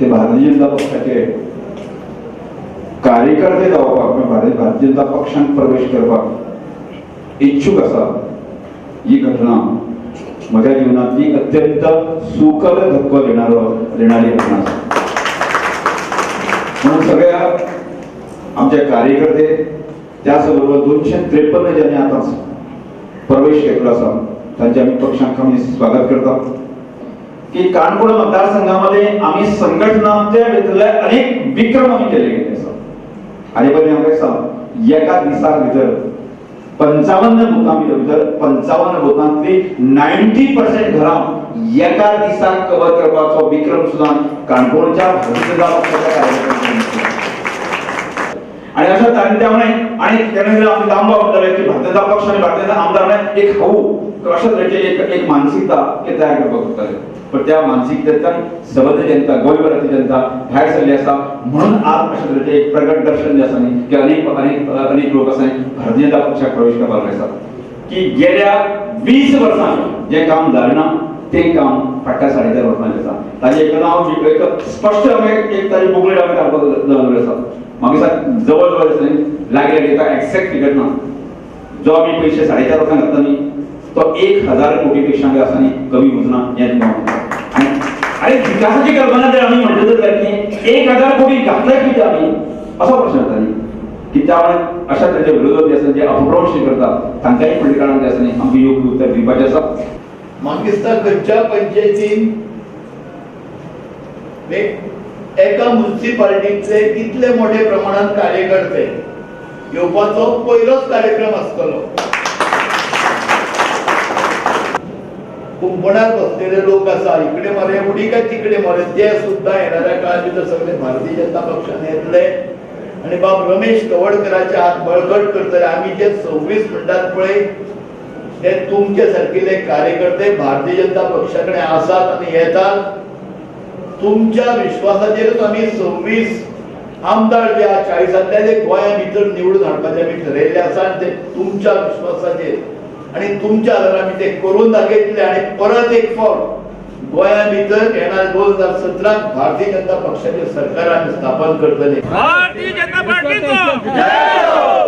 ते भारतीय जनता पक्षाचे कार्यकर्ते जावपाक, भारतीय जनता पक्षांत प्रवेश करपाक इच्छुक आसा। ही घटना म्हज्या जिवनांतली अत्यंत सुखद धक्को देणारी घटना आसा। म्हणून सगळ्या आमचे कार्यकर्ते त्याच बरोबर 253 ज्यांनी आतां प्रवेश घेतलो आसा तांचे आमी पक्षांक आमी स्वागत करता। की काणकोण मतदारसंघामध्ये आम्ही संघटनाच्या भितरले अनेक विक्रम आम्ही केले गेले आसा। आनी पयलीं आमकां सांग, एका दिसा भितर 55 बुथां भितर 55 बुथांतली 90% घरां एका दिसाक कव्हर करपाचो विक्रम सुद्दां काणकोणच्या भारतीय जनता पक्षाच्या कार्यकर्त्यांनी। आणि अशा तरेन त्यामुळे आणि त्यानंतर आमचे दामबाब म्हणटाले की भारतीय जनता पक्ष आणि भारतीय जनता आमदार म्हळ्यार एक हाऊ अशा तरेची एक मानसिकता ते तयार करपाक सोदताले, पण त्या मानसिकतेतल्यान सबंद जनता, गोंयभराची जनता भायर सरली आसा। म्हणून आज अशा तरेचे एक प्रगट दर्शन जे आसा न्ही की अनेक अनेक अनेक लोक आसा भारतीय जनता पक्षाक प्रवेश करपाक लागले आसा की गेल्या 20 वर्सांनी जें काम जालें ना तें काम फाटल्या 4.5 वर्सांनी आसा। ताजें एक नांव एक स्पश्ट आमी एक ताजी बुकलेट आमी काडपाक जाल्लो आसा। म्हाका दिसता जवळ जवळ आसा न्ही लागीं लागीं एका एक्झॅक्ट फिगर ना, जो आमी पयशे 4.5 वर्सां घातला न्ही तो 1000 कोटी पेक्षा आसा न्ही कमी वचना हें तुमकां सांगता। आनी विकासाची कल्पना जर आमी म्हणटा जाल्यार की 1000 कोटी घातले कितें आमी असो प्रश्न येता न्ही की त्यामुळे अशा तरेचे विरोधक जे आसा जे अपभ्रंश करतात तांकांय फुडल्या काळांत जे आसा न्ही आमकां योग्य उत्तर दिवपाचें आसा। म्हाका दिसता खंयच्या पंचायतीन एका म्युनिसिपालिटींतले इतले मोठे प्रमाणात कार्यकर्ते येवपाचो पयलोच कार्यक्रम आसतलो। कुंपणात बसलेले लोक आसा, इकडे मरे उडी काय तिकडे मरे, ते सुद्धा येणाऱ्या काळात भितर सगळे भारतीय जनता पक्षान येतले आणि बाब रमेश तवडकराचे हात बळकट करतले। आमी जे 26 म्हणटात पळय ते तुमचे सारकिले कार्यकर्ते भारतीय जनता पक्षाकडे आसात आनी येतात। तुमच्या विश्वासाचेरच आमी 26 आमदार जे आसा 40 ते गोंया भितर निवडून हाडपाचे आमी ठरयल्ले आसा आनी ते तुमच्या विश्वासाचेर आनी तुमच्या आदारान आमी ते करून दाखयतले। आनी परत एक फावट गोंया भितर येणार 2017 भारतीय जनता पक्षाचे सरकार आमी स्थापन करतले। भारतीय जनता पार्टीचो जय हो।